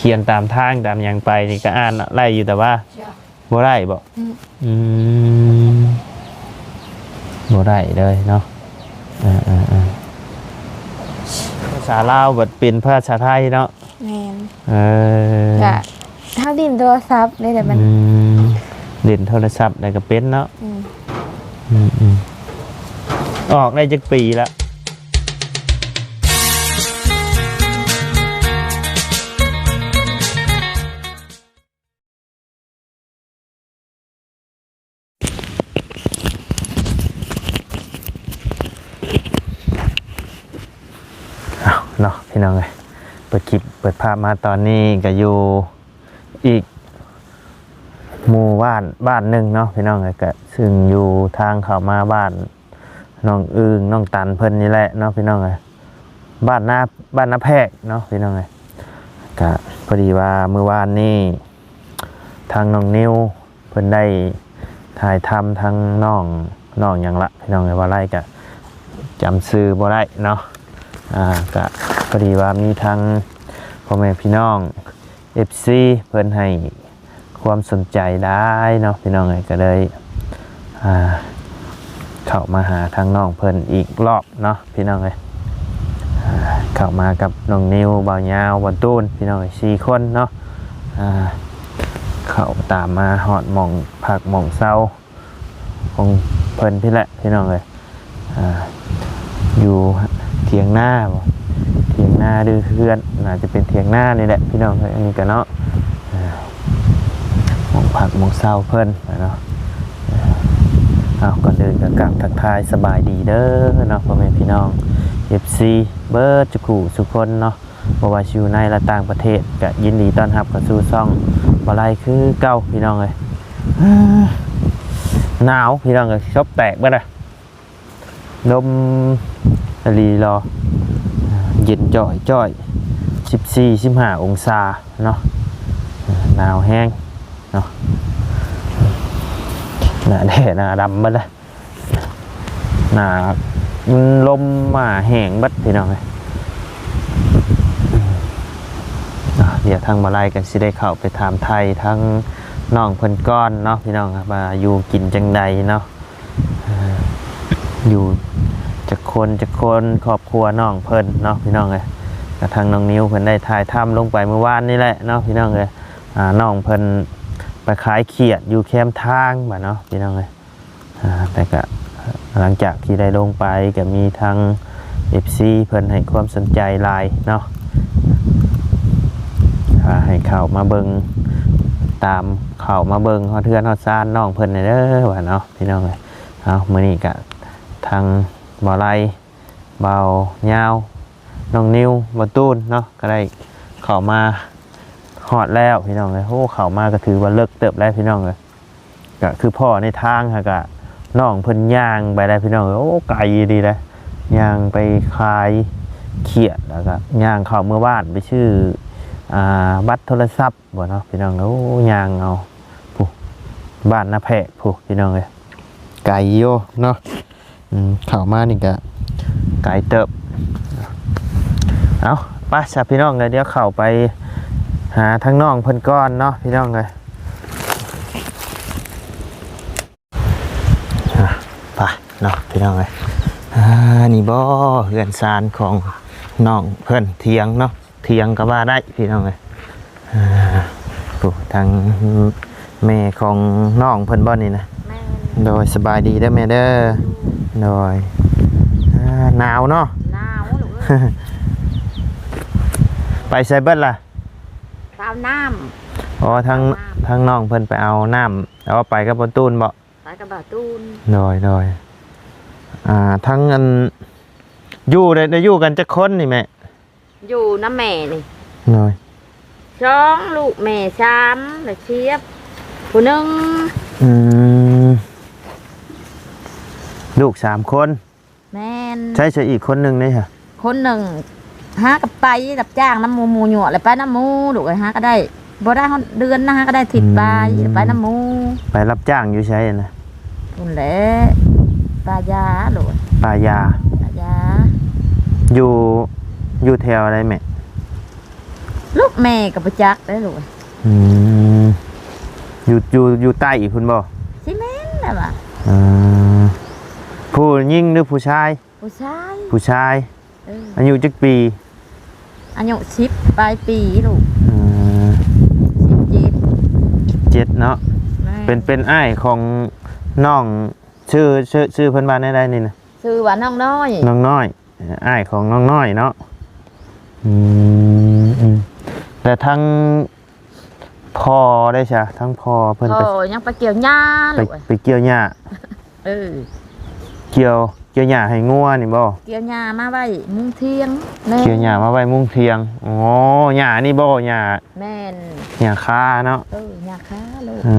ຂຽນຕາມທາງຕາມຫຍັງໄປນີ້ກໍອ່ານໄດ້ຢູ່ ແຕ່ວ່າບໍ່ໄດ້ບໍ? ອືມ ອືມ ບໍ່ໄດ້ເລີຍເນາະ. ເອີໆໆ ພາສາລາວບັດເປັນພາສາໄທເນາະ. ແມ່ນ ເອີ ກະເຮົາຫຼິ້ນໂທລະສັບໄດ້ແຫຼະ ມັນ ອືມ ຫຼິ້ນໂທລະສັບໄດ້ກໍເປັນເນາະ. ອືມ ອືມໆ ອອກໄດ້ຈັກປີລະ? ເອົາເນາະ ພີ່ນ້ອງເອີຍ ເປີດຄລິບເປີດພາບມາຕອນນີ້ກໍຢູ່ອີກໝູ່ບ້ານ ບ້ານໜຶ່ງເນາະ ພີ່ນ້ອງເອີຍ ກໍຊຶ່ງຢູ່ທາງເຂົ້າມາບ້ານ ນ້ອງອຶ່ງ ນ້ອງຕັນເພິ່ນນີ້ແຫຼະເນາະ ພີ່ນ້ອງເອີຍ ບ້ານນາ ບ້ານນາແພກເນາະ ພີ່ນ້ອງເອີຍ. ກະພໍດີວ່າມື້ວານນີ້ທາງນ້ອງນິວເພິ່ນໄດ້ຖ່າຍທຳທາງນ້ອງ ນ້ອງຫຍັງລະ ພີ່ນ້ອງເອີຍ ວ່າໄລກະຈຳຊື່ບໍ່ໄດ້ເນາະ. ອາ ກະພໍດີວ່າມີທາງພໍ່ແມ່ພີ່ນ້ອງ ເອັຟຊີ ເພິ່ນໃຫ້ຄວາມສົນໃຈຫຼາຍເນາະ ພີ່ນ້ອງເອີຍ ກໍເລີຍ ອ່າ ເຂົ້າມາຫາທາງນ້ອງເພິ່ນອີກລອບເນາະ ພີ່ນ້ອງເອີຍ. ອ່າ ເຂົ້າມາກັບນ້ອງນິວ ບ່າວຍາວ ບ່າວຕູນ ພີ່ນ້ອງເອີຍ ສີ່ຄົນເນາະ. ອ່າ ເຂົ້າຕາມມາຮອດໝ່ອງພັກໝ່ອງເຊົາ ຂອງເພິ່ນພີ້ແຫຼະ ພີ່ນ້ອງເອີຍ. ອ່າ ຢູ່ຖຽງນາບໍ? ຖຽງນາຫຼືເຮືອນ? ໜ້າຈະເປັນຖຽງນານີ້ແຫຼະ ພີ່ນ້ອງເອີຍ ອັນນີ້ກະເນາະ. ອ່າ ໝ່ອງພັກໝ່ອງເຊົາເພິ່ນເນາະ. ເອົາ ກ່ອນອື່ນກໍກາບທັກທາຍສະບາຍດີເດີເນາະ ພໍ່ແມ່ພີ່ນ້ອງ ເອັຟຊີ ເບິດທຸກຜູ້ທຸກຄົນເນາະ. ບໍ່ວ່າຊິຢູ່ໃນ ແລະ ຕ່າງປະເທດ ກະຍິນດີຕ້ອນຮັບເຂົ້າສູ່ຊ່ອງບໍ່ໄລຄືເກົ່າ ພີ່ນ້ອງເອີຍ. ໜາວ ພີ່ນ້ອງເອີຍ ສົບແຕກເບິດລະ ລົມອີ່ຫຼີຫຼໍ ເຢັນຈ່ອຍໆ ສິບສີ່ ສິບຫ້າອົງສາເນາະ. ໜາວແຮງເນາະ ໜ້າແດ່ໜ້າດຳເບິດລະ. ໜ້າມັນລົມມາແຮງເບິດ ພີ່ນ້ອງເອີຍ. ອ່າ ດຽວທາງບ່າວໄລກໍຊິໄດ້ເຂົ້າໄປຖາມໄຖ່ທາງນ້ອງເພິ່ນກ່ອນເນາະ ພີ່ນ້ອງ ວ່າຢູ່ກິນຈັ່ງໃດເນາະ ຢູ່ຈັກຄົນຈັກຄົນ ຄອບຄົວນ້ອງເພິ່ນເນາະ ພີ່ນ້ອງເອີຍ. ກະທາງນ້ອງນິວເພິ່ນໄດ້ຖ່າຍທຳລົງໄປມື້ວານນີ້ແຫຼະເນາະ ພີ່ນ້ອງເອີຍ. ອ່າ ນ້ອງເພິ່ນໄປຂາຍຂຽດຢູ່ແຄມທາງບາດເນາະ ພີ່ນ້ອງເອີຍ. ອ່າ ແຕ່ກະຫຼັງຈາກທີ່ໄດ້ລົງໄປ ກະມີທາງເອັຟຊີເພິ່ນໃຫ້ຄວາມສົນໃຈຫຼາຍເນາະ ວ່າໃຫ້ເຂົ້າມາເບິ່ງ ຕາມເຂົ້າມາເບິ່ງຮອດເຮືອນຮອດຊານນ້ອງເພິ່ນແດ່ເດີວ່າເນາະ ພີ່ນ້ອງເອີຍ. ເອົາ ມື້ນີ້ກະທາງບ່າວໄລ ບ່າວຍາວ ນ້ອງນິວ ບ່າວຕູນເນາະ ກະໄດ້ເຂົ້າມາຮອດແລ້ວ ພີ່ນ້ອງເອີຍ. ໂອ້ ເຂົ້າມາກະຖືວ່າເລິກເຕີບແລ້ວ ພີ່ນ້ອງເອີຍ. ກະຄືພໍ້ໃນທາງຫັ້ນກະ ນ້ອງເພິ່ນຍ່າງໄປໄດ້ພີ່ນ້ອງເອີຍ. ໂອ້ ໄກດີເດ້ ຍ່າງໄປຂາຍຂຽດ ແລ້ວກະຍ່າງເຂົ້າເມືອບ້ານໄປຊື້ ອ່າ ບັດໂທລະສັບບໍເນາະ ພີ່ນ້ອງ. ໂອ້ ຍ່າງເອົາ ພຸ້ນ ບ້ານນາແພກພຸ້ນ ພີ່ນ້ອງເອີຍ ໄກຢູ່ເນາະ. ອືມ ເຂົ້າມານີ້ກະໄກເຕີບ. ເອົາ ໄປຊະພີ່ນ້ອງເອີຍ ດຽວເຂົ້າໄປຫາທາງນ້ອງເພິ່ນກ່ອນເນາະ ພີ່ນ້ອງເອີຍ. ອ່ະ ໄປເນາະ ພີ່ນ້ອງເອີຍ. ອ່າ ນີ້ບໍ ເຮືອນຊານຂອງນ້ອງເພິ່ນ ຖຽງເນາະ ຖຽງກໍວ່າໄດ້ ພີ່ນ້ອງເອີຍ. ອ່າ ໂອ້ ທາງແມ່ຂອງນ້ອງເພິ່ນບໍ່ນີ້ນະ? ແມ່ນ. ໂດຍ ສະບາຍດີເດີແມ່ເດີ. ໂດຍ ອ່າ ໜາວເນາະ? ໜາວລູກເອີຍ. ໄປໃສເບິດລະ? ໄປເອົານ້ຳ. ອໍ ທາງ ເອົານ້ຳ ທາງນ້ອງເພິ່ນໄປເອົານ້ຳ. ເອົາ ໄປກັບພໍ່ຕູນບໍ? ໄປກັບບ່າວຕູນ. ໂດຍ ໂດຍ. ອ່າ ທາງອັນ ຢູ່ໄດ້ ໄດ້ຢູ່ກັນຈັກຄົນນີ້ແມ່? ຢູ່ນຳແມ່ນີ້ ໂດຍ ສອງ ລູກແມ່ ສາມ ແລ້ວເສຍຜູ້ໜຶ່ງ. ອືມ ລູກສາມຄົນ. ແມ່ນ. ໃສ ໃສອີກຄົນໜຶ່ງເດ? ຄົນໜຶ່ງຫາກໍໄປຮັບຈ້າງນຳໝູ່ ໝູ່ຍົວະ ແລ້ວໄປນຳໝູ່ ລູກເອີຍ. ຫາກໍໄດ້ ບໍ່ໄດ້ຮອດເດືອນນະ ຫາກໍໄດ້ທິດປາຍ ອືມ ໄປນຳໝູ່. ໄປຮັບຈ້າງຢູ່ໃສນະ? ພຸ້ນແຫຼະ ປ່າຢາໂລດ. ປ່າຢາ ປ່າຢາ. ຢູ່ ຢູ່ແຖວໃດແມ່? ລູກ ແມ່ກໍບໍ່ຈັກເດ້ລູກ. ອືມ ຢູ່ ຢູ່ ຢູ່ໃຕ້ພຸ້ນບໍ່? ຊິແມ່ນແຫຼະວ່າ. ເອີ ຜູ້ຍິງຫຼືຜູ້ຊາຍ? ຜູ້ຊາຍ. ຜູ້ຊາຍ. ເອີ ອາຍຸຈັກປີ? ອາຍຸສິບປາຍປີລູກ. ເອີ ສິບເຈັດ. ສິບເຈັດເນາະ. ແມ່ນ. ເປັນ ເປັນອ້າຍຂອງນ້ອງ ຊື່ ຊື່ ຊື່ເພິ່ນວ່າແນວໃດນີ້ນະ? ຊື່ວ່ານ້ອງນ້ອຍ. ນ້ອງນ້ອຍ ອ້າຍຂອງນ້ອງນ້ອຍເນາະ. ອືມ ອືມ ແຕ່ທາງພໍ່ໄດ້ຊະ? ທາງພໍ່ເພິ່ນ ພໍ່ຍັງໄປກ່ຽວຫຍ້າ ໄປ ລູກເອີຍ ໄປກ່ຽວຫຍ້າ. ເອີ ກ່ຽວ ກ່ຽວຫຍ້າໃຫ້ງົວນີ້ບໍ່? ກ່ຽວຫຍ້າມາໄວ້ມຸງຖຽງ. ແມ່ນ. ກ່ຽວຫຍ້າມາໄວ້ມຸງຖຽງ. ອໍ ຫຍ້ານີ້ບໍ່? ຫຍ້າ ແມ່ນ ຫຍ້າຄາເນາະ. ເອີ ຫຍ້າຄາລູກ. ເອີ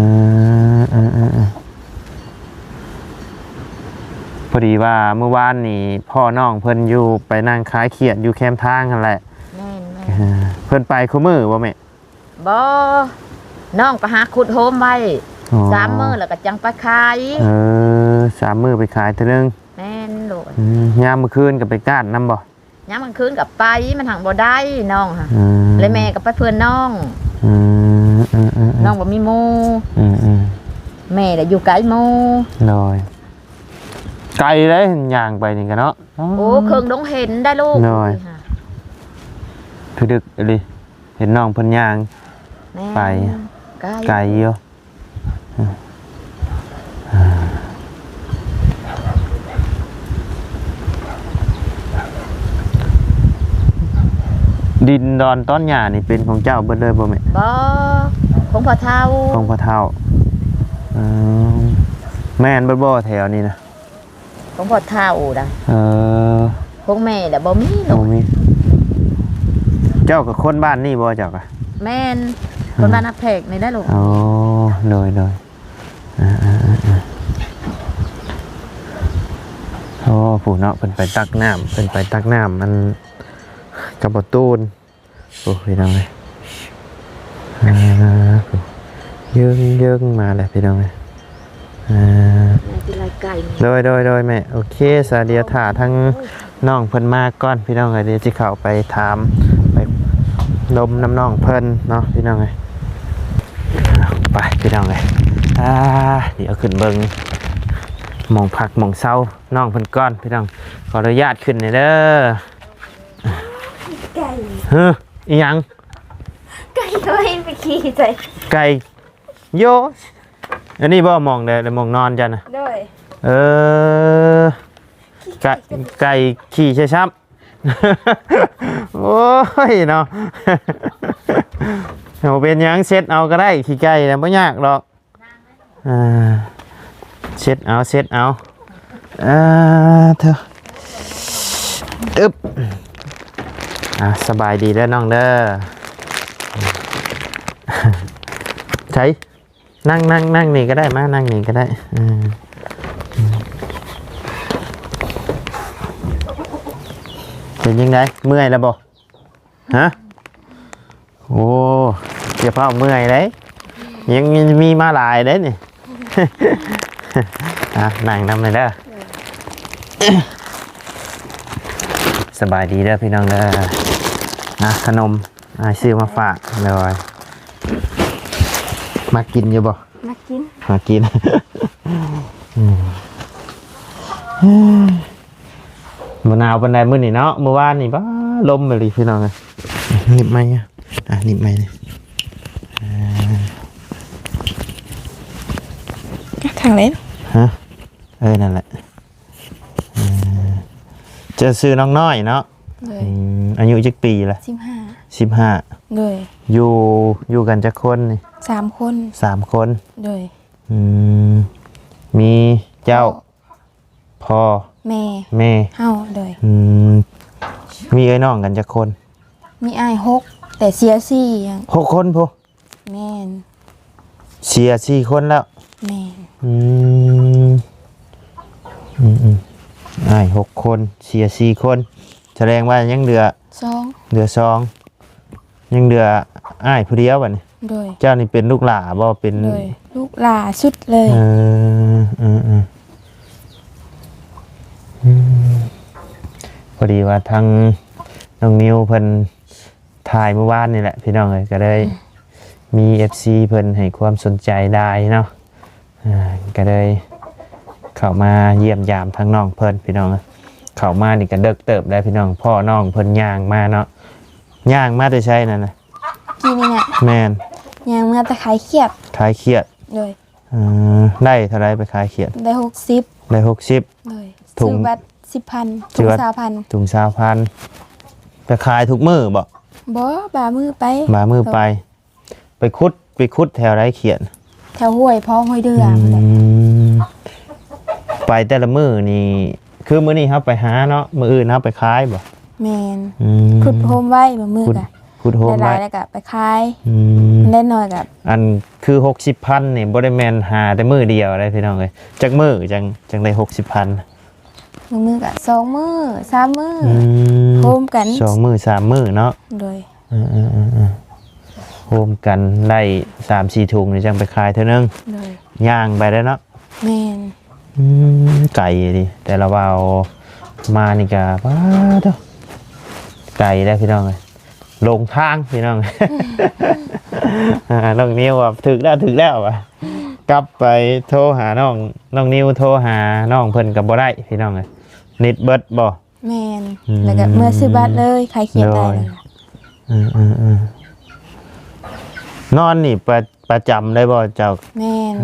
ເອີ ເອີ ເອີ ພໍດີວ່າມື້ວານນີ້ພໍ່ນ້ອງເພິ່ນຢູ່ໄປນັ່ງຄາຍຄຽດຢູ່ແຄມທາງຫັ້ນແຫຼະ. ແມ່ນໆ. ເອີ ເພິ່ນໄປຄູ່ມື້ບໍ່ແມ່? ບໍ່ ນ້ອງໄປຫາຂຸດໂຮມໄວ້. ອໍ ສາມມື້ແລ້ວກໍຈັ່ງໄປຂາຍ. ເອີ ສາມມື້ໄປຂາຍເທື່ອໜຶ່ງ. ແມ່ນໂລດ. ອືມ ຍາມມື້ຄືນກໍໄປກ້ານນຳບໍ່? ຍາມກາງຄືນກໍໄປ ມັນຫັກບໍ່ໄດ້ນ້ອງຫະ. ອືມ ແລະແມ່ກໍໄປເພື່ອນນ້ອງ. ອືມ ອືມ ອືມ ອືມ ນ້ອງບໍ່ມີໝູ່. ອືມ ອືມ ແມ່ລະຢູ່ໃກ້ໝູ່. ໂດຍ ໄກເດ້ ຍ່າງໄປນີ້ກະເນາະ. ໂອ້ ເຄິ່ງດົງເຫັນໄດ້ລູກ. ໂດຍ ຫະ ຄືດຶກອີ່ຫຼີ ເຫັນນ້ອງເພິ່ນຍ່າງ ແມ່ນ ໄປ ໄກ ໄກຢູ່. ດິນດອນຕອນຫຍ້ານີ້ເປັນຂອງເຈົ້າເບິດເລີຍບໍ່ແມ່? ບໍ່ ຂອງພໍ່ເຖົ້າ. ຂອງພໍ່ເຖົ້າ. ເອີ ແມ່ນເບິດບໍ່ແຖວນີ້ນະ? ຂອງພໍ່ເຖົ້າດະ. ເອີ ຂອງແມ່ດະບໍ່ມີ. ບໍ່ມີ. ເຈົ້າກໍຄົນບ້ານນີ້ບໍ່ເຈົ້າກະ? ແມ່ນ ຄົນບ້ານນາແພກນີ້ໄດ໋ລູກ. ອໍ ໂດຍ ໂດຍ. ເອີ ເອີ ເອີ ເອີ ໂອ້ ຜູ້ເນາະ ເພິ່ນໄປຕັກນ້ຳ ເພິ່ນໄປຕັກນ້ຳ ອັນ ກັບບໍ່ຕູນ. ໂອ້ ພີ່ນ້ອງເອີຍ ອ່າ ເຢິງໆ ມາແລ້ວພີ່ນ້ອງເອີຍ. ອ່າ ໂດຍ ໂດຍ ໂດຍແມ່. ໂອເຄ ສາ ດຽວຖ້າທາງນ້ອງເພິ່ນມາກ່ອນພີ່ນ້ອງເອີຍ ດຽວຊິເຂົ້າໄປຖາມ ໄປລົມນຳນ້ອງເພິ່ນເນາະພີ່ນ້ອງເອີຍ. ໄປພີ່ນ້ອງເອີຍ ອ່າ ດຽວຂຶ້ນເບິ່ງໝ່ອງພັກໝ່ອງເຊົານ້ອງເພິ່ນກ່ອນພີ່ນ້ອງ. ຂໍອະນຸຍາດຂຶ້ນແດ່ເດີ. ໄກ່ ເຮີ ອີຫຍັງ? ໄກ່ ໄປຂີ່ໃສ່ ໄກ່ ໂຢ ອັນນີ້ບໍ່ ໝ່ອງໃດ ໝ່ອງນອນເຈົ້ານະ? ໂດຍ. ເອີ ໄກ່ ໄກ່ຂີ່ໃສ່ຊ້ຳ. ໂອ້ຍເນາະ ບໍ່ເປັນຫຍັງ ເຊັດເອົາກໍໄດ້ ຂີ້ໄກ່ນະ ບໍ່ຍາກດອກ. ອ່າ ເຊັດເອົາ ເຊັດເອົາ. ອ່າ ເທີ ອຶບ ອ່າ ສະບາຍດີເດີນ້ອງເດີ. ໃສ ນັ່ງ ນັ່ງ ນັ່ງນີ້ກໍໄດ້ ມານັ່ງນີ້ກໍໄດ້. ເອີ ເປັນຈັ່ງໃດ ເມື່ອຍແລ້ວບໍ່? ຮະ ໂອ້ ຢ່າຟ້າວເມື່ອຍເດ້ ຍັງມີ ມີມາຫຼາຍເດ້ນີ້. ອ່ະ ນັ່ງນຳແດ່ເດີ. ສະບາຍດີເດີພີ່ນ້ອງເດີ. ອ່ະ ຂະໜົມ ອ້າຍຊື້ມາຝາກ. ໂດຍ ມັກກິນຢູ່ບໍ່? ມັກກິນ ມັກກິນ. ອືມ ບໍ່ໜາວປານໃດມື້ນີ້ເນາະ ມື້ວານນີ້ປ້າ ລົມອີ່ຫຼີພີ່ນ້ອງເອີຍ. ໜີບໄມ້ ອ່ະ ໜີບໄມ້ນີ້ ອ່າ ທາງໃດ? ຮະ ເອີ ນັ້ນແຫຼະ. ເອີ ເຈົ້າຊື່ນ້ອງນ້ອຍເນາະ? ໂດຍ. ອືມ ອາຍຸຈັກປີລະ? ສິບຫ້າ. ສິບຫ້າ. ໂດຍ. ຢູ່ ຢູ່ກັນຈັກຄົນນີ້? ສາມຄົນ. ສາມຄົນ. ໂດຍ. ອືມ ມີເຈົ້າ ພໍ່ ແມ່ ແມ່ ເຮົາ. ໂດຍ. ອືມ ມີເອື້ອຍນ້ອງກັນຈັກຄົນ? ມີອ້າຍຫົກ ແຕ່ເສຍສີ່. ຫົກຄົນພຸ້ນ? ແມ່ນ. ເສຍສີ່ຄົນແລ້ວ? ແມ່ນ. ອືມ ອືມໆ ອ້າຍຫົກຄົນ ເສຍສີ່ຄົນ ສະແດງວ່າຍັງເຫຼືອສອງ ເຫຼືອສອງ. ຍັງເຫຼືອອ້າຍຜູ້ດຽວບັດນີ້. ໂດຍ. ເຈົ້ານີ້ເປັນລູກຫຼ້າບໍ່? ເປັນ ໂດຍ ລູກຫຼ້າສຸດເລີຍ. ເອີ ເອີ ເອີ ອືມ ພໍດີວ່າທາງນ້ອງນິວເພິ່ນ ຖ່າຍມື້ວານນີ້ແຫຼະພີ່ນ້ອງເອີຍ ກໍເລີຍ ອືມ ມີເອັຟຊີເພິ່ນໃຫ້ຄວາມສົນໃຈຫຼາຍເນາະ ອ່າ ກໍເລີຍເຂົ້າມາຢ້ຽມຢາມທາງນ້ອງເພິ່ນພີ່ນ້ອງເອີຍ. ເຂົ້າມານີ້ກໍເດິກເຕີບແລ້ວພີ່ນ້ອງ ພໍ້ນ້ອງເພິ່ນຍ່າງມາເນາະ. ຍ່າງມາແຕ່ໃສນັ້ນນະ? ກີ້ນີ້ນະ? ແມ່ນ. ຍ່າງມາແຕ່ຂາຍຂຽດ. ຂາຍຂຽດ? ໂດຍ. ເອີ ໄດ້ເທົ່າໃດໄປຂາຍຂຽດ? ໄດ້ຫົກສິບ. ໄດ້ຫົກສິບ. ໂດຍ. ຖົງ ຊື້ບັດສິບພັນ ຖົງຊາວພັນ. ຖົງຊາວພັນ. ໄປຂາຍທຸກມື້ບໍ? ບໍ່ ບາງມື້ໄປ. ບາງມື້ໄປ. ໄປຂຸດ ໄປຂຸດແຖວໃດຂຽດ? ແຖວຫ້ວຍພອງ ຫ້ວຍເດືອງ. ອືມ ໄປແຕ່ລະມື້ນີ້ ຄືມື້ນີ້ເຮົາໄປຫາເນາະ ມື້ອື່ນເຮົາໄປຂາຍບໍ? ແມ່ນ. ອືມ ຂຸດໂຮມໄວ້ບາງມື້ ຂຸດ ກະ ຂຸດໂຮມໄວ້ ໄດ້ຫຼາຍແລ້ວກະໄປຂາຍ. ອືມ ໄດ້ໜ້ອຍກະ ອັນຄືຫົກສິບພັນນີ້ ບໍ່ໄດ້ແມ່ນຫາແຕ່ມື້ດຽວເດ້ພີ່ນ້ອງເອີຍ. ຈັກມື້ຈັ່ງ ຈັ່ງໄດ້ຫົກສິບພັນ? ບາງມື້ກະສອງມື້ ສາມມື້. ອືມ ໂຮມກັນ ສອງມື້ ສາມມື້ເນາະ. ໂດຍ. ເອີໆໆໆ ໂຮມກັນໄດ້ສາມສີ່ຖົງນີ້ ຈັ່ງໄປຂາຍເທື່ອໜຶ່ງ. ໂດຍ. ຍ່າງໄປໄດ້ເນາະ. ແມ່ນ. ອືມ ໄກເດ ແຕ່ລະວ່າວມານີ້ກະ ປາດໂທ້ ໄກເດ້ພີ່ນ້ອງເອີຍ ຫຼົງທາງພີ່ນ້ອງ. ອືມ ອ່າ ນ້ອງນິວວ່າຖືກແລ້ວ ຖືກແລ້ວວ່າ ກັບໄປໂທຫານ້ອງ ນ້ອງນິວໂທຫານ້ອງເພິ່ນກໍບໍ່ໄດ້ພີ່ນ້ອງເອີຍ ເນັດເບິດບໍ? ແມ່ນ. ອືມ ແລ້ວກໍເມືອຊື້ບັດເລີຍ ຂາຍຂຽດໄດ້. ໂດຍ. ເອີໆໆ ນອນນີ້ປະ ປະຈຳໄດ້ບໍ່ເຈົ້າ? ແມ່ນ.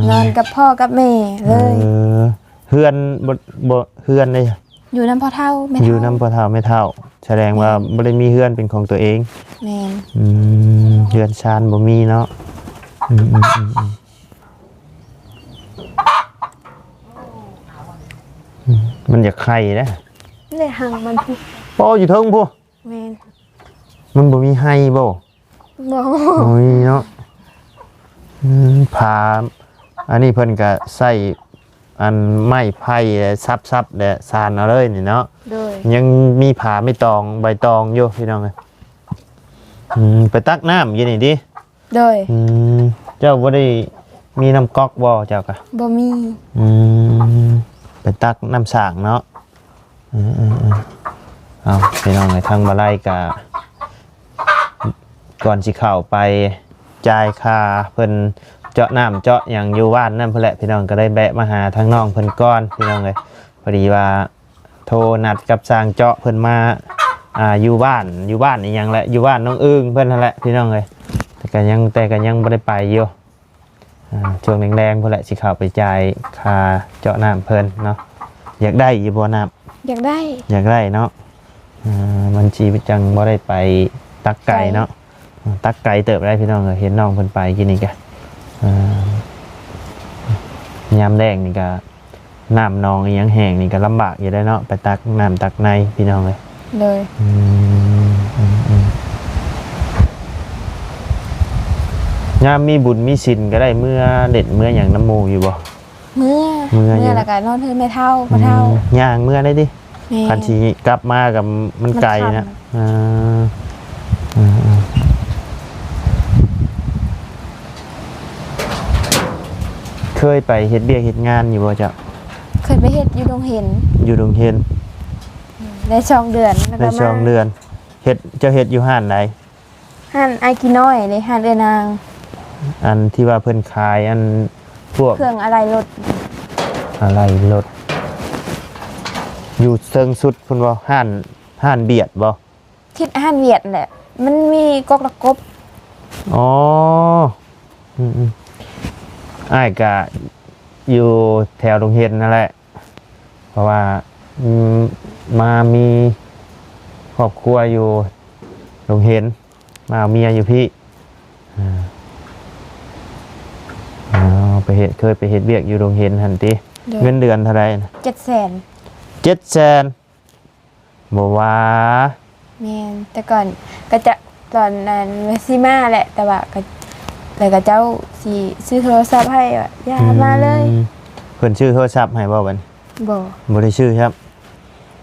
ອ່າ ນອນກັບພໍ່ກັບແມ່ເລີຍ. ເອີ ເຮືອນບໍ່ ບໍ່ ເຮືອນເດ້? ຢູ່ນຳພໍ່ເຖົ້າແມ່ເຖົ້າ. ຢູ່ນຳພໍ່ເຖົ້າແມ່ເຖົ້າ ສະແດງວ່າ ແມ່ນ ບໍ່ໄດ້ມີເຮືອນເປັນຂອງຕົວເອງ. ແມ່ນ. ອືມ ເຮືອນຊານບໍ່ມີເນາະ. ອືມໆໆ ອືມ ມັນຢາກໄຂ່ເດ້. ແລະ ຫາງມັນພຸ້ນ ໂອ້ ຢູ່ເທິງພຸ້ນ. ແມ່ນ. ມັນບໍ່ມີໄຮ່ບໍ່? ບໍ່ ບໍ່ມີເນາະ. ອືມ ຜາ ອັນນີ້ເພິ່ນກະໃຊ້ອັນໄມ້ໄຜ່ສັບໆ ແລະ ສານເອົາເລີຍນີ້ເນາະ. ໂດຍ. ຍັງມີຜາໄມ້ຕອງ ໃບຕອງຢູ່ພີ່ນ້ອງເອີຍ. ອືມ ໄປຕັກນ້ຳຢູ່ນີ້ຕິ? ໂດຍ. ອືມ ເຈົ້າບໍ່ໄດ້ມີນ້ຳກັອກບໍ່ເຈົ້າກະ? ບໍ່ມີ. ອືມ ໄປຕັກນ້ຳສ້າງເນາະ. ເອີໆໆ ເອົາ ພີ່ນ້ອງເອີຍ ທາງບ່າວໄລກະ ກ່ອນຊິເຂົ້າໄປຈ່າຍຄ່າເພິ່ນເຈາະນ້ຳເຈາະຫຍັງຢູ່ບ້ານນັ້ນພຸ້ນແຫຼະ ພີ່ນ້ອງ ກໍໄດ້ແວະມາຫາທາງນ້ອງເພິ່ນກ່ອນ ພີ່ນ້ອງເອີຍ. ພໍດີວ່າ ໂທນັດກັບຊ່າງເຈາະເພິ່ນມາ ອ່າ ຢູ່ບ້ານ ຢູ່ບ້ານອີ່ຫຍັງແຫຼະ ຢູ່ບ້ານນ້ອງອຶ່ງເພິ່ນຫັ້ນແຫຼະ ພີ່ນ້ອງເອີຍ. ແຕ່ກໍຍັງ ແຕ່ກໍຍັງບໍ່ໄດ້ໄປຢູ່ ອ່າ ຊ່ວງແລງໆ ພຸ້ນແຫຼະ ຊິເຂົ້າໄປຈ່າຍຄ່າເຈາະນ້ຳເພິ່ນເນາະ. ຢາກໄດ້ຢູ່ບໍ່ນ້ຳ? ຢາກໄດ້. ຢາກໄດ້ເນາະ. ອ່າ ມັນຊິຈັ່ງບໍ່ໄດ້ໄປຕັກໄກເນາະ. ຕັກໄກເຕີບໄດ໋ພີ່ນ້ອງເອີຍ ເຫັນນ້ອງເພິ່ນໄປກີ້ນີ້ກະ ເອີ ຍາມແລ້ງນີ້ກະ ນ້ຳໜອງອີ່ຫຍັງແຫ້ງນີ້ກໍລຳບາກຢູ່ເດ້ເນາະ ໄປຕັກນ້ຳຕັກໃນພີ່ນ້ອງເອີຍ. ໂດຍ. ອືມ ອືມ ອືມ ຍາມມີບຸນມີສິນກໍໄດ້ເມືອຫຼິ້ນເມືອຫຍັງນຳໝູ່ຢູ່ບໍ່? ເມືອ ເມືອຢູ່ ເມືອແລ້ວກໍນອນເຮືອນແມ່ເຖົ້າ ພໍ່ເຖົ້າ. ອືມ ຍ່າງເມືອໄດ້ຕິ? ແມ່ນ. ຄັນຊິກັບມາກໍມັນໄກນະ. ມັນຄ່ຳ. ອ່າ ເອີໆ ເຄີຍໄປເຮັດວຽກເຮັດງານຢູ່ບໍ່ເຈົ້າ? ເຄີຍໄປເຮັດຢູ່ດົງເຫັນ. ຢູ່ດົງເຫັນ ໄດ້ສອງເດືອນ ແລ້ວກໍມາ. ໄດ້ສອງເດືອນ. ເຮັດ ເຈົ້າເຮັດຢູ່ຮ້ານໃດ? ຮ້ານອ້າຍກີນ້ອຍເດ້ ຮ້ານເອື້ອຍນາງ. ອັນທີ່ວ່າເພິ່ນຂາຍອັນພວກເຄື່ອງອະໄຫຼ່ລົດ. ອະໄຫຼ່ລົດ ຢູ່ເທິງສຸດພຸ້ນບໍ່? ຮ້ານ ຮ້ານບຽດບໍ່? ທິດຮ້ານຫວຽດແຫຼະ ມັນມີກົກລະກົບ. ອໍ ອືມໆ ອ້າຍກະຢູ່ແຖວດົງເຫັນນັ້ນແຫຼະ ເພາະວ່າ ອືມ ມາມີຄອບຄົວຢູ່ດົງເຫັນ ມາເອົາເມຍຢູ່ພີ້. ອ່າ ໄປເຮັດ ເຄີຍໄປເຮັດວຽກຢູ່ດົງເຫັນຫັ້ນຕິ? ໂດຍ. ເງິນເດືອນເທົ່າໃດ? ເຈັດແສນ. ເຈັດແສນ. ບໍ່ວ່າ. ແມ່ນ ແຕ່ກ່ອນກະຈະ ຕອນນັ້ນວ່າຊິມາແຫຼະ ແຕ່ວ່າກະ ແລ້ວກະເຈົ້າຊິຊື້ໂທລະສັບໃຫ້ ວ່າຢ່າ ອືມ ມາເລີຍ. ເພິ່ນຊື້ໂທລະສັບໃຫ້ບໍ່ບັດນີ້? ບໍ່ ບໍ່ໄດ້ຊື້ຊ້ຳ.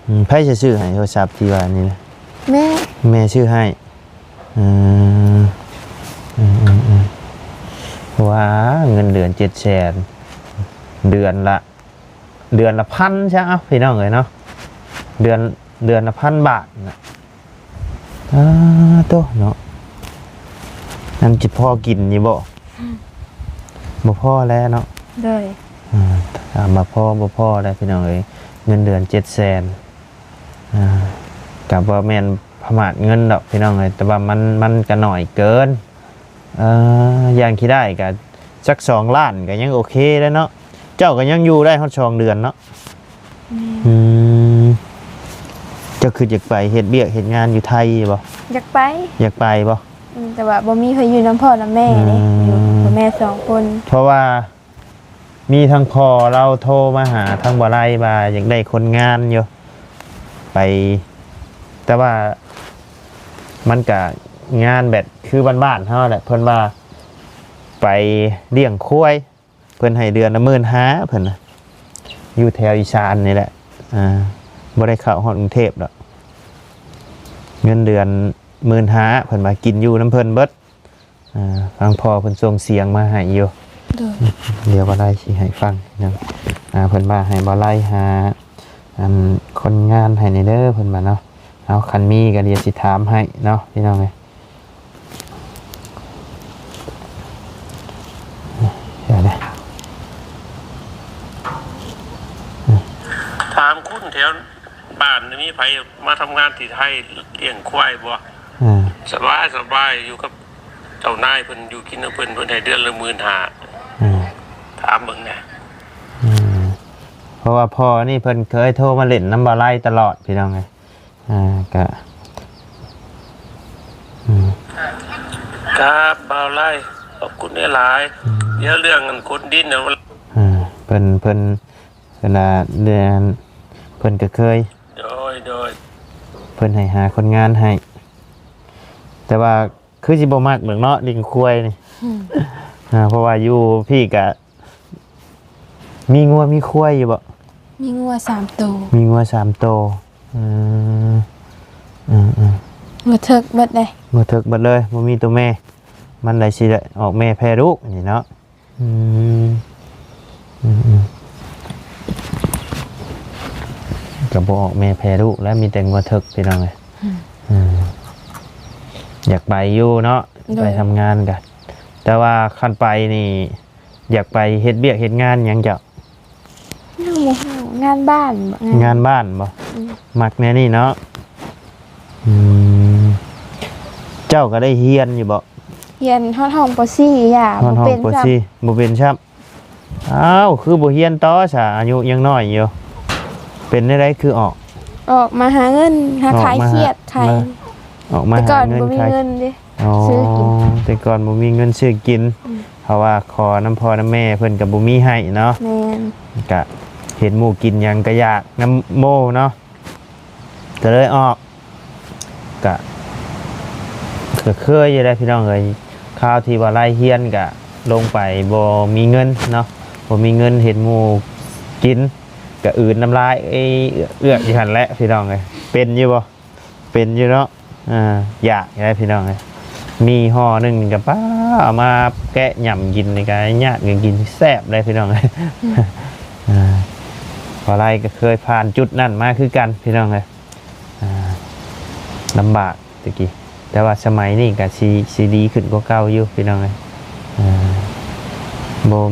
ອືມ ໃຜຊິຊື້ໃຫ້ໂທລະສັບທີ່ວ່ານີ້ນະ? ແມ່ ແມ່ຊື້ໃຫ້. ເອີ ເອີໆໆ ວ່າເງິນເດືອນເຈັດແສນ ເດືອນລະ ເດືອນລະພັນຊະ ເອົ້າ ພີ່ນ້ອງເອີຍເນາະ ເດືອນ ເດືອນລະພັນບາດນະ. ອ້າໂຕເນາະ ມັນຊິພໍກິນຢູ່ບໍ່? ບໍ່ພໍແລ້ວເນາະ ໂດຍ ອ່າ ຖາມວ່າພໍບໍ່ພໍແລ້ວພີ່ນ້ອງເອີຍ ເງິນເດືອນເຈັດແສນ ອ່າ ກໍບໍ່ແມ່ນປະມາດເງິນດອກພີ່ນ້ອງເອີຍ ແຕ່ວ່າມັນ ມັນກໍໜ້ອຍເກີນ ເອີ ຢ່າງຂີ້ດ້າຍກໍຈັກສອງລ້ານກໍຍັງໂອເຄແລ້ວເນາະ ເຈົ້າກໍຍັງຢູ່ໄດ້ຮອດສອງເດືອນເນາະ ແມ່ນ ອືມ ເຈົ້າຄືຢາກໄປເຮັດວຽກເຮັດງານຢູ່ໄທບໍ່? ຢາກໄປ ຢາກໄປບໍ່? ອືມ ແຕ່ວ່າບໍ່ມີໃຜຢູ່ນຳພໍ່ນຳແມ່ເດ້ ອືມ ຢູ່ກັບແມ່ສອງຄົນ ເພາະວ່າມີທັງພໍ່ລາວໂທມາຫາທັງບໍ່ໄລ່ວ່າຢາກໄດ້ຄົນງານຢູ່ ໄປ ແຕ່ວ່າມັນກະງານແບບຄືບ້ານໆເຮົາແຫຼະ ເພິ່ນວ່າໄປລ້ຽງຄວາຍ ເພິ່ນໃຫ້ເດືອນລະໝື່ນຫ້າ ເພິ່ນນະ ຢູ່ແຖວອີສານນີ້ແຫຼະ ອ່າ ບໍ່ໄດ້ເຂົ້າຮອດກຸງເທບດອກ ເງິນເດືອນໝື່ນຫ້າ ເພິ່ນວ່າກິນຢູ່ນຳເພິ່ນເບິດ ອ່າ ທາງພໍ່ເພິ່ນສົ່ງສຽງມາໃຫ້ຢູ່ ໂດຍ ດຽວບໍ່ໄດ້ຊິໃຫ້ຟັງນະ ອ່າ ເພິ່ນວ່າໃຫ້ບໍ່ໄດ້ຫາ ອັນ ຄົນງານໃຫ້ແດ່ເດີ ເພິ່ນວ່າເນາະ ເອົາ ຄັນມີກໍດຽວຊິຖາມໃຫ້ເນາະ ພີ່ນ້ອງເອີຍ ດຽວເດີ ຖາມຄົນແຖວບ້ານ ມີໃຜມາທຳງານທີ່ໄທລ້ຽງຄວາຍບໍ່? ອ່າ ສະບາຍ ສະບາຍ ຢູ່ກັບເຈົ້ານາຍເພິ່ນ ຢູ່ກິນນຳເພິ່ນ ເພິ່ນໃຫ້ເດືອນລະໝື່ນຫ້າ ອ່າ ຖາມເບິ່ງແດ່ ອືມ ເພາະວ່າພໍ່ນີ້ເພິ່ນເຄີຍໂທມາຫຼິ້ນນຳບ່າວໄລຕະຫຼອດ ພີ່ນ້ອງເອີຍ ອ່າ ກະ ອືມ ຄັບ ບ່າວໄລ ຂອບຄຸນຫຼາຍໆ ອືມ ດຽວເລື່ອງອັນຂຸດດິນນະ ອ່າ ເພິ່ນ ເພິ່ນ ເວລາເດືອນ ເພິ່ນກໍເຄີຍ ໂດຍ ໂດຍ ເພິ່ນໃຫ້ຫາຄົນງານໃຫ້ ແຕ່ວ່າຄືຊິບໍ່ມັກດອກເນາະ ລ້ຽງຄວາຍນີ້ ອືມ ອ່າ ເພາະວ່າຢູ່ພີ້ກະ ມີງົວມີຄວາຍຢູ່ບໍ່? ມີງົວສາມໂຕ ມີງົວສາມໂຕ ອືມ ອືມໆ ງົວເຖິກເບິດເດ້ ງົວເຖິກເບິດເລີຍ ບໍ່ມີໂຕແມ່ ມັນໄດ້ຊິໄດ້ອອກແມ່ແຜ່ລູກນີ້ເນາະ ອືມ ອືມໆ ກໍບໍ່ອອກແມ່ແຜ່ລູກແລ້ວ ມີແຕ່ງົວເຖິກ ພີ່ນ້ອງເອີຍ ອືມ ອືມ ຢາກໄປຢູ່ເນາະ ໂດຍ ໄປທຳງານກະ ແຕ່ວ່າຄັນໄປນີ້ ຢາກໄປເຮັດວຽກເຮັດງານຫຍັງເຈົ້າ? ຍັງບໍ່ຮູ້ ງານບ້ານບໍ? ງານບ້ານບໍ? ອືມ ມັກແນວນີ້ເນາະ ອືມ ເຈົ້າກໍໄດ້ຮຽນຢູ່ບໍ? ຮຽນຮອດຫ້ອງ ປໍສີ່ ຢ່າ ຮອດຫ້ອງ ປໍສີ່ ບໍ່ເປັນຊ້ຳ ອ້າວ ຄືບໍ່ຮຽນຕໍ່ຊະ ອາຍຸຍັງນ້ອຍຢູ່ ເປັນແນວໃດຄືອອກ? ອອກມາຫາເງິນ ຫາຂາຍຂຽດ ຂາຍ ອອກມາຫາເງິນ ແຕ່ກ່ອນບໍ່ມີເງິນເດ້ ອໍ ຊື້ກິນ ແຕ່ກ່ອນບໍ່ມີເງິນຊື້ກິນ ອືມ ເພາະວ່າຂໍນຳພໍ່ນຳແມ່ເພິ່ນກໍບໍ່ມີໃຫ້ເນາະ ແມ່ນ ກະເຫັນໝູ່ກິນຫຍັງກະຢາກນຳໝູ່ເນາະ ກໍເລີຍອອກ ກະ ກໍເຄີຍຢູ່ແຫຼະພີ່ນ້ອງເອີຍ ຄາວທີ່ວ່າໄລ່ຮຽນກະລົງໄປບໍ່ມີເງິນເນາະ ບໍ່ມີເງິນເຫັນໝູ່ກິນ ກະອື່ນນ້ຳລາຍເອືອກໆຢູ່ຫັ້ນແຫຼະພີ່ນ້ອງເອີຍ ເປັນຢູ່ບໍ່? ເປັນຢູ່ເນາະ ອ່າ ຢາກໄດ໋ພີ່ນ້ອງເອີຍ ມີຫໍ່ໜຶ່ງນີ້ກໍປ້າ ເອົາມາແກະຫຍ້ຳກິນນີ້ກໍຍາດກໍກິນແຊບໄດ໋ພີ່ນ້ອງເອີຍ ອືມ ອ່າ ບໍ່ໄລ່ກໍເຄີຍຜ່ານຈຸດນັ້ນມາຄືກັນພີ່ນ້ອງເອີຍ ອ່າ ລຳບາກແຕ່ກີ້ ແຕ່ວ່າສະໄໝນີ້ກໍຊິ ຊິດີຂຶ້ນກວ່າເກົ່າຢູ່ພີ່ນ້ອງເອີຍ ອ່າ ບໍ່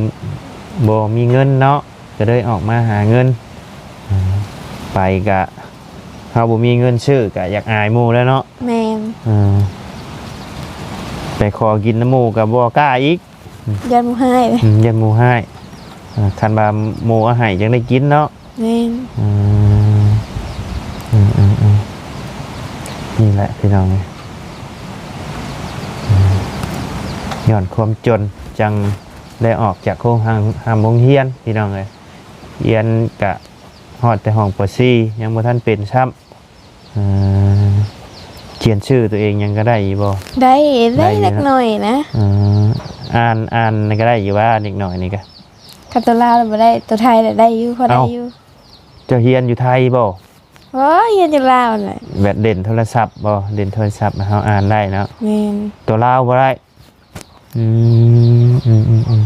ບໍ່ມີເງິນເນາະ ກໍເລີຍອອກມາຫາເງິນ ອ່າ ໄປກະ ເຮົາບໍ່ມີເງິນຊື້ກະຢາກອາຍໝູ່ແຫຼະເນາະ ແມ່ນ ເອີ ໄປຂໍກິນນຳໝູ່ກະບໍ່ກ້າອີກ ຢ້ານໝູ່ຮ້າຍ ອືມ ຢ້ານໝູ່ຮ້າຍ ເອີ ຄັນວ່າໝູ່ເອົາໃຫ້ຈັ່ງໄດ້ກິນເນາະ ແມ່ນ ອືມ ອືມໆໆ ນີ້ແຫຼະພີ່ນ້ອງເອີຍ ອືມ ຍ້ອນຄວາມຈົນຈັ່ງໄດ້ອອກຈາກໂຮງ ຮ່ຳໂຮງຮຽນພີ່ນ້ອງເອີຍ ຮຽນກະຮອດແຕ່ຫ້ອງ ປໍສີ່ ຍັງບໍ່ທັນເປັນຊ້ຳ ເອີ ຂຽນຊື່ຕົວເອງຫຍັງກໍໄດ້ຢູ່ບໍ່? ໄດ້ ໄດ້ ໄດ້ຢູ່ເນາະ ເລັກນ້ອຍນະ ເອີ ອ່ານ ອ່ານກໍໄດ້ຢູ່ຫວາ ເດັກນ້ອຍນີ້ກະ ຄັນຕົວລາວລະບໍ່ໄດ້ ຕົວໄທລະໄດ້ຢູ່ ພໍໄດ້ຢູ່ ເຈົ້າຮຽນຢູ່ໄທບໍ່? ໂອ້ຍ ຮຽນຢູ່ລາວແຫຼະ ແບບເຫຼັ້ນໂທລະສັບບໍ່? ເຫຼັ້ນໂທລະສັບເຮົາອ່ານໄດ້ເນາະ ແມ່ນ ຕົວລາວບໍ່ໄດ້? ອືມ ອືມ ອືມ ອືມ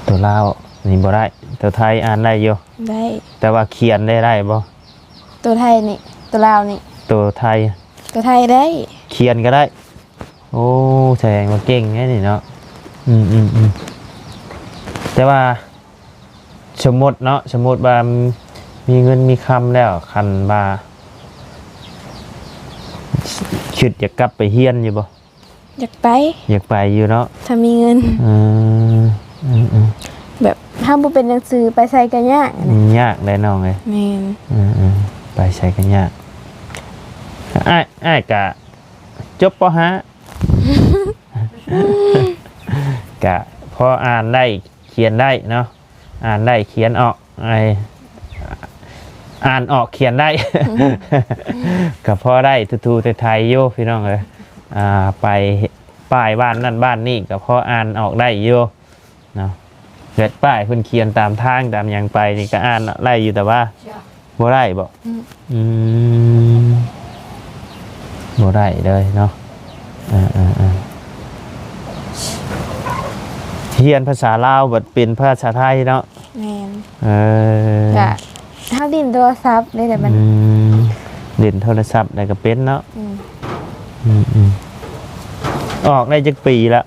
ຕົວລາວນີ້ບໍ່ໄດ້ ຕົວໄທອ່ານໄດ້ຢູ່ ໄດ້ ແຕ່ວ່າຂຽນໄດ້ ໄດ້ບໍ່? ຕົວໄທນີ້ ໂຕ ຕົວລາວນີ້ ໂຕໄທ ໂຕໄທໄດ້ ຂຽນກໍໄດ້. ໂອ້ ສະແດງວ່າເກັ່ງແທ້ນີ້ເນາະ. ອືມໆໆ ແຕ່ວ່າ ສົມມຸດເນາະ ສົມມຸດວ່າມີເງິນມີຄຳແລ້ວ ຄັນວ່າ ຄິດຢາກກັບໄປຮຽນຢູ່ບໍ່? ຢາກໄປ ຢາກໄປຢູ່ເນາະ ຖ້າມີເງິນ. ເອີ ອືມໆ ແບບເຮົາບໍ່ເປັນໜັງສື ໄປໃສກໍຍາກນະ. ອືມ ຍາກແຫຼະນ້ອງເອີຍ. ແມ່ນ ເອີໆ ໄປໃສກໍຍາກ. ອ້າຍ ອ້າຍກະຈົບ ປໍຫ້າ ກະພໍອ່ານໄດ້ ຂຽນໄດ້ເນາະ ອ່ານໄດ້ຂຽນອອກ ໄອ້ ອ່ານອອກຂຽນໄດ້ ກໍພໍໄດ້ຖູໆໄຖໆຢູ່ພີ່ນ້ອງເອີຍ. ອ່າ ໄປປ້າຍບ້ານນັ້ນບ້ານນີ້ກໍພໍອ່ານອອກໄດ້ຢູ່ເນາະ. ແບບປ້າຍເພິ່ນຂຽນຕາມທາງຕາມຫຍັງໄປນີ້ກໍອ່ານໄດ້ຢູ່ ແຕ່ວ່າ ບໍ່ໄດ້ບໍ? ອືມ ອືມ ບໍ່ໄດ້ເລີຍເນາະ. ເອີໆໆ ຮຽນພາສາລາວບັດເປັນພາສາໄທເນາະ. ແມ່ນ ເອີ ກະເຮົາຫຼິ້ນໂທລະສັບໄດ້ແຕ່ມັນ ອືມ ຫຼິ້ນໂທລະສັບໄດ້ກໍເປັນເນາະ. ອືມ ອືມໆ ອອກໄດ້ຈັກປີລະ?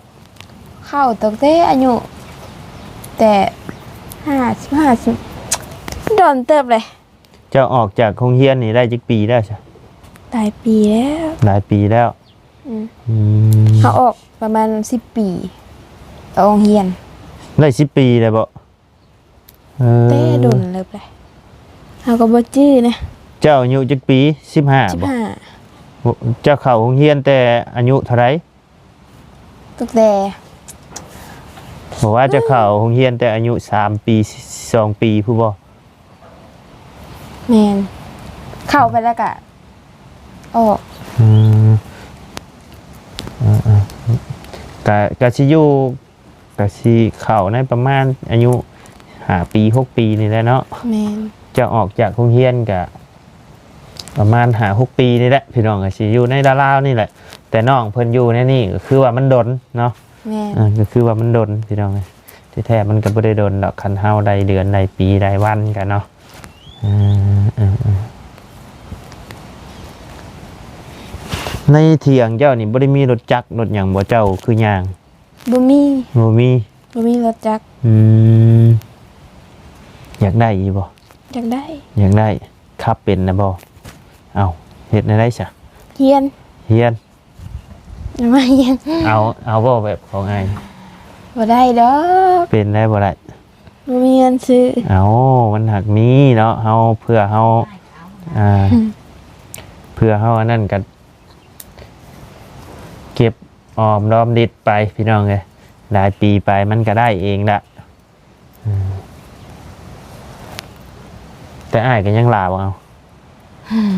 ເຂົ້າຕັ້ງແຕ່ອາຍຸແຕ່ຫ້າ ສິບຫ້າ ສິບ ດົນເຕີບເລີຍ. ເຈົ້າອອກຈາກໂຮງຮຽນນີ້ໄດ້ຈັກປີແລ້ວຊະ? ຫຼາຍປີແລ້ວ ຫຼາຍປີແລ້ວ. ອືມ ອືມ ເຮົາອອກປະມານສິບປີ ອອກໂຮງຮຽນ ໄດ້ສິບປີແລ້ວບໍ? ເອີ ແຕ່ດົນເລີບເລີຍ ເຮົາກໍບໍ່ຈື່ນະ. ເຈົ້າອາຍຸຈັກປີ? ສິບຫ້າ ສິບຫ້າ ບໍ? ເຈົ້າເຂົ້າໂຮງຮຽນແຕ່ອາຍຸເທົ່າໃດ? ຕັ້ງແຕ່ ບອກວ່າຈະເຂົ້າໂຮງຮຽນແຕ່ອາຍຸສາມປີ ສອງປີພຸ້ນບໍ? ແມ່ນ ເຂົ້າໄປແລ້ວກະອອກ. ອືມ ເອີໆ ກະ ກະຊິຢູ່ ກະຊິເຂົ້າໃນປະມານອາຍຸຫ້າປີ ຫົກປີນີ້ແຫຼະເນາະ. ແມ່ນ ຈະອອກຈາກໂຮງຮຽນກະ ປະມານຫ້າຫົກປີນີ້ແຫຼະພີ່ນ້ອງ ກໍຊິຢູ່ໃນລາວໆນີ້ແຫຼະ. ແຕ່ນ້ອງເພິ່ນຢູ່ໃນນີ້ກໍຄືວ່າມັນດົນເນາະ. ແມ່ນ ເອີ ກໍຄືວ່າມັນດົນພີ່ນ້ອງເອີຍ. ທີ່ແທ້ມັນກໍບໍ່ໄດ້ດົນດອກ ຄັນເຮົາໄດ້ເດືອນໄດ້ປີໄດ້ວັນກັນເນາະ. ເອີ ເອີ ເອີ ໃນຖຽງເຈົ້ານີ້ບໍ່ໄດ້ມີລົດຈັກລົດຫຍັງບໍ່? ເຈົ້າຄືຍ່າງ ບໍ່ມີ ບໍ່ມີ ບໍ່ມີລົດຈັກ. ອືມ ຢາກໄດ້ຢູ່ບໍ່? ຢາກໄດ້ ຢາກໄດ້. ຂັບເປັນນະບໍ່? ເອົ້າ ເຮັດແນວໃດຊະ? ຮຽນ ຮຽນ ມາຮຽນ. ເອົາ ເອົາບໍ່ແບບຂອງອ້າຍ? ບໍ່ໄດ້ດອກ. ເປັນໄດ້ບໍ່ໄດ້? ບໍ່ມີເງິນຊື້. ເອົາ ມັນຫາກມີເນາະ ເຮົາ ເພື່ອເຮົາ ອ່າ ເພື່ອເຮົາອັນນັ້ນກໍເກັບ ອອມລອມລິດໄປພີ່ນ້ອງເອີຍ ຫຼາຍປີໄປມັນກໍໄດ້ເອງລະ. ອືມ ແຕ່ອ້າຍກໍຍັງຫຼາວເອົາ ອືມ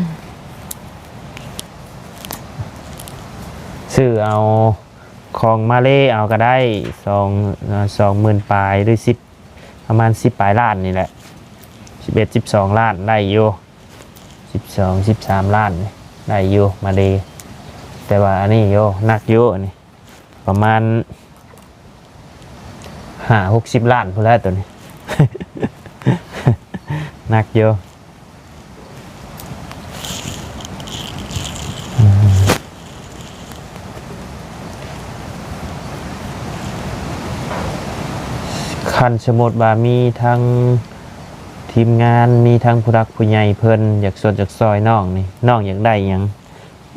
ຊື້ເອົາຂອງມາເລເອົາກໍໄດ້ ສອງ ສອງໝື່ນປາຍ ຫຼື ສິບ ປະມານສິບປາຍລ້ານນີ້ແຫຼະ ສິບເອັດ ສິບສອງລ້ານໄດ້ຢູ່. ສິບສອງ ສິບສາມລ້ານນີ້ໄດ້ຢູ່ມາເລ. ແຕ່ວ່າອັນນີ້ໂຍ ໜັກຢູ່ ອັນນີ້ປະມານຫ້າຫົກສິບລ້ານພຸ້ນແຫຼະໂຕນີ້ ໜັກຢູ່. ຄັນສົມມຸດວ່າມີທັງທີມງານ ມີທັງຜູ້ຫຼັກຜູ້ໃຫຍ່ເພິ່ນຢາກຊົດຢາກຊ່ອຍນ້ອງນີ້ ນ້ອງຢາກໄດ້ຫຍັງ ຢາ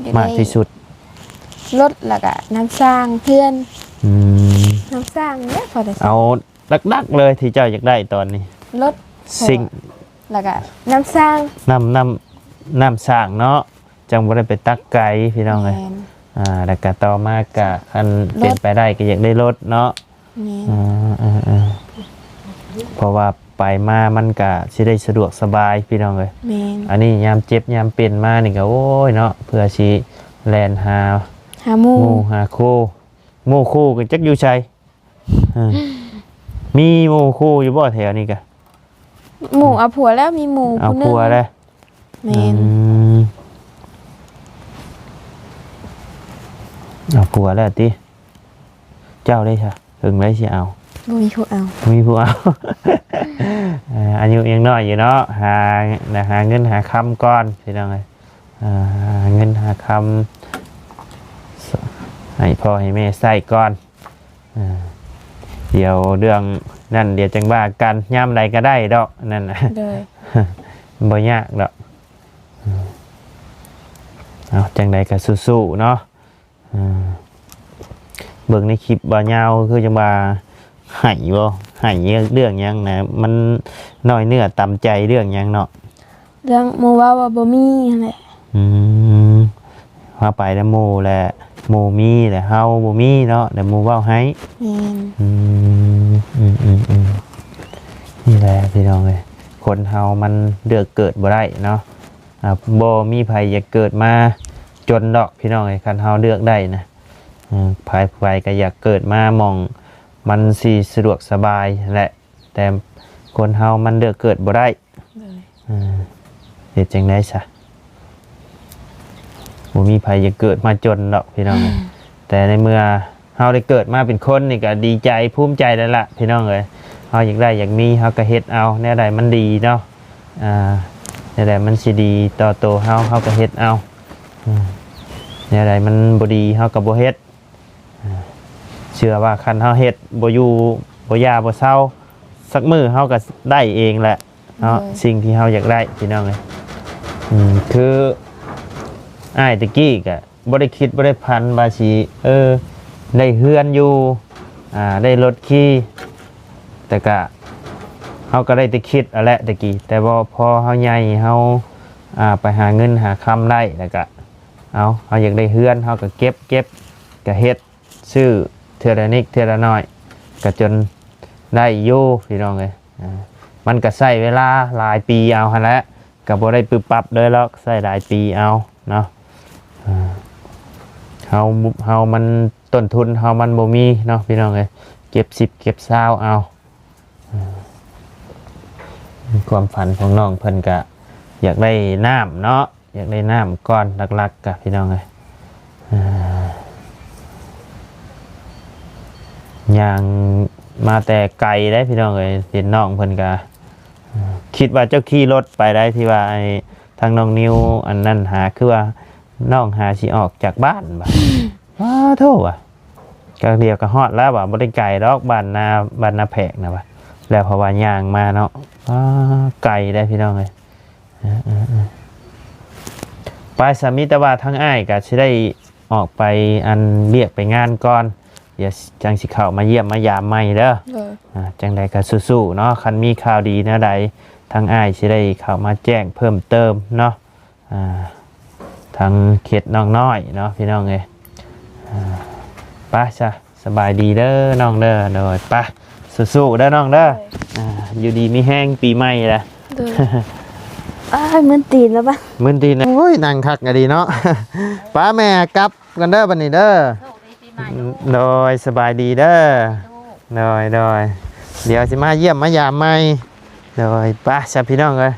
ກໄດ້ ມາກທີ່ສຸດ? ລົດ ແລ້ວກະນ້ຳສ້າງເຮືອນ. ອືມ ນ້ຳສ້າງເນາະ ພໍໄດ້ ເອົາຫຼັກໆເລີຍທີ່ເຈົ້າຢາກໄດ້ຕອນນີ້ ລົດ ສິ່ງ ແລ້ວກະນ້ຳສ້າງ ນ້ຳ ນ້ຳ ນ້ຳສ້າງເນາະ ຈັ່ງບໍ່ໄດ້ໄປຕັກໄກພີ່ນ້ອງເອີຍ. ແມ່ນ ອ່າ ແລ້ວກະຕໍ່ມາກະ ຄັນເປັນໄປໄດ້ກໍຢາກໄດ້ລົດເນາະ. ແມ່ນ ເອີໆ ເພາະວ່າໄປມາມັນກະຊິໄດ້ສະດວກສະບາຍພີ່ນ້ອງເອີຍ. ແມ່ນ ອັນນີ້ຍາມເຈັບຍາມເປັນມານີ້ກະ ໂອ້ຍເນາະ ເພື່ອຊິແລ່ນຫາ ຫາໝູ່ ໝູ່ຫາຄູ່ ໝູ່ຄູ່ກໍຈັກຢູ່ໃສ. ເອີ ມີໝູ່ຄູ່ຢູ່ບໍ່ແຖວນີ້ກະ? ໝູ່ເອົາຜົວແລ້ວ ມີໝູ່ ເອົາຜົວແລ້ວ. ແມ່ນ ອືມ ເອົາຜົວແລ້ວຕິ? ເຈົ້າເດ້ຊະ ເຖິງໄດ້ຊິເອົາ? ບໍ່ມີຜູ້ເອົາ ບໍ່ມີຜູ້ເອົາ. ເອີ ອາຍຸຍັງນ້ອຍຢູ່ເນາະ ຫາ ຫາເງິນຫາຄຳກ່ອນພີ່ນ້ອງເອີຍ. ອ່າ ເງິນຫາຄຳໃຫ້ພໍ່ໃຫ້ແມ່ໃຊ້ກ່ອນ. ອ່າ ດຽວເລື່ອງນັ້ນດຽວຈັ່ງວ່າກັນ ຍາມໃດກໍໄດ້ດອກນັ້ນນະ. ໂດຍ ບໍ່ຍາກດອກ. ເອົາ ຈັ່ງໃດກໍສູ້ໆເນາະ. ອ່າ ເບິ່ງໃນຄລິບບ່າວຍາວຄືຈັ່ງວ່າໄຫ້ບໍ່ ໄຫ້ເລື່ອງຫຍັງນະ ມັນນ້ອຍເນື້ອຕ່ຳໃຈເລື່ອງຫຍັງເນາະ? ເລື່ອງໝູ່ເວົ້າວ່າບໍ່ມີຫັ້ນແຫຼະ. ອືມ ເຮົາໄປນຳໝູ່ແຫຼະ ໝູ່ມີແຫຼະ ເຮົາບໍ່ມີເນາະ ແລ້ວໝູ່ເວົ້າໃຫ້. ແມ່ນ. ອືມ ອືມໆໆ ນີ້ແຫຼະພີ່ນ້ອງເອີຍ ຄົນເຮົາມັນເລືອກເກີດບໍ່ໄດ້ເນາະ. ອ່າ ບໍ່ມີໃຜຢາກເກີດມາຈົນດອກພີ່ນ້ອງເອີຍ ຄັນເຮົາເລືອກໄດ້ນະ. ເອີ ໃຜ ໃຜກໍຢາກເກີດມາໝ່ອງມັນຊິສະດວກສະບາຍຫັ້ນແຫຼະ ແຕ່ຄົນເຮົາມັນເລືອກເກີດບໍ່ໄດ້. ໂດຍ. ເອີ ເຮັດຈັ່ງໃດຊະ ບໍ່ມີໃຜຢາກເກີດມາຈົນດອກພີ່ນ້ອງເອີຍ. ແຕ່ໃນເມື່ອ ເຮົາໄດ້ເກີດມາເປັນຄົນນີ້ກໍດີໃຈພູມໃຈແລ້ວລະພີ່ນ້ອງເອີຍ. ເຮົາຢາກໄດ້ຢາກມີເຮົາກໍເຮັດເອົາ ແນວໃດມັນດີເນາະ ອ່າ ແນວໃດມັນຊິດີຕໍ່ໂຕເຮົາ ເຮົາກໍເຮັດເອົາ. ອືມ ແນວໃດມັນບໍ່ດີເຮົາກໍບໍ່ເຮັດ. ອ່າ ເຊື່ອວ່າຄັນເຮົາເຮັດບໍ່ຢູ່ບໍ່ຢ່າບໍ່ເຊົາ ສັກມື້ເຮົາກໍໄດ້ເອງແຫຼະເນາະ. ໂດຍ. ສິ່ງທີ່ເຮົາຢາກໄດ້ພີ່ນ້ອງເອີຍ. ອືມ ຄືອ້າຍແຕ່ກີ້ກໍ ບໍ່ໄດ້ຄິດບໍ່ໄດ້ຝັນວ່າຊິ ເອີ ໄດ້ເຮືອນຢູ່ ອ່າ ໄດ້ລົດຂີ່ ແຕ່ກະເຮົາກໍໄດ້ແຕ່ຄິດຫັ້ນແຫຼະແຕ່ກີ້ ແຕ່ວ່າພໍເຮົາໃຫຍ່ ເຮົາ ອ່າ ໄປຫາເງິນຫາຄຳໄດ້ ແລ້ວກະ ເອົາ ເຮົາຢາກໄດ້ເຮືອນ ເຮົາກໍເກັບ ເກັບ ກະເຮັດ ຊື້ເທື່ອລະນິດເທື່ອລະໜ້ອຍ ກະຈົນໄດ້ຢູ່ພີ່ນ້ອງເອີຍ. ອ່າ ມັນກະໃຊ້ເວລາຫຼາຍປີເອົາຫັ້ນແຫຼະ ກໍບໍ່ໄດ້ປຶບປັບເລີຍດອກ ໃຊ້ຫຼາຍປີເອົາເນາະ. ເຮົາ ເຮົາມັນ ຕົ້ນທຶນເຮົາມັນບໍ່ມີເນາະພີ່ນ້ອງເອີຍ ເກັບສິບເກັບຊາວເອົາ. ຄວາມຝັນຂອງນ້ອງເພິ່ນກະຢາກໄດ້ນ້ຳເນາະ ຢາກໄດ້ນ້ຳກ່ອນຫຼັກໆ ກະພີ່ນ້ອງເອີຍ. ຍ່າງມາແຕ່ໄກເດ້ພີ່ນ້ອງເອີຍ ເຫັນນ້ອງເພິ່ນກະ ຄິດວ່າເຈົ້າຂີ່ລົດໄປໄດ້ ທີ່ວ່າໄອ້ທາງນ້ອງນິວອັນນັ້ນຫາ ຄືວ່ານ້ອງຫາຊິອອກຈາກບ້ານບາດ. ອ້າໂທ້ວ່າ ກະດຽວກະຮອດແລ້ວວ່າ ບໍ່ໄດ້ໄກດອກ ບ້ານນາ ບ້ານນາແພກນະວ່າ ແລ້ວເພາະວ່າຍ່າງມາເນາະ. ອ້າ ໄກເດ້ພີ່ນ້ອງເອີຍ. ເອີໆໆ ໄປ ສາມີ ແຕ່ວ່າທາງອ້າຍກະຊິໄດ້ອອກໄປອັນວຽກໄປງານກ່ອນ ດຽວຈັ່ງຊິເຂົ້າມາຢ້ຽມມາຢາມໃໝ່ເດີ. ໂດຍ. ອ່າ ຈັ່ງໃດກໍສູ້ໆເນາະ ຄັນມີຂ່າວດີແນວໃດ ທາງອ້າຍຊິໄດ້ເຂົ້າມາແຈ້ງເພີ່ມເຕີມເນາະ ອ່າ ທາງເຂດນ້ອງນ້ອຍເນາະ ພີ່ນ້ອງເອີຍ. ອ່າ ໄປຊະ ສະບາຍດີເດີນ້ອງເດີ. ໂດຍ ໄປ ສູ້ໆເດີນ້ອງເດີ. ໂດຍ. ອ່າ ຢູ່ດີມີແຮງປີໃໝ່ລະ. ໂດຍ. ອ້າຍ ມຶນຕີນແລ້ວປະ ມຶນຕີນ. ໂອ້ຍ ນັ່ງຄັກອີ່ຫຼີເນາະ. ໄປແມ່ ກັບກັນເດີບັດນີ້ເດີ. ໂຊກດີປີໃໝ່ລູກ. ໂດຍ ສະບາຍດີເດີ. ໂດຍ ໂດຍ ດຽວຊິມາຢ້ຽມມາຢາມໃໝ່. ໂດຍ ໄປຊະພີ່ນ້ອງເອີຍ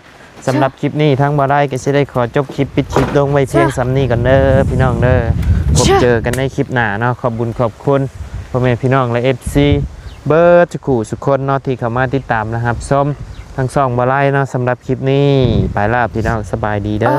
ສຳລັບຄລິບນີ້ທາງບ່າວໄລກໍຊິໄດ້ຂໍຈົບຄລິບ ປິດຄລິບລົງໄວ້ພຽງສ່ຳນີ້ກ່ອນເດີພີ່ນ້ອງເດີ. ພົບເຈີກັນໃນຄລິບໜ້າເນາະ. ຂອບບຸນຂອບຄຸນພໍ່ແມ່ພີ່ນ້ອງ ແລະ ເອັຟຊີ ເບິດທຸກຜູ້ທຸກຄົນເນາະ ທີ່ເຂົ້າມາຕິດຕາມ ແລະ ຮັບຊົມທາງຊ່ອງບ່າວໄລເນາະ. ສຳລັບຄລິບນີ້ໄປລະພີ່ນ້ອງ ສະບາຍດີເດີ.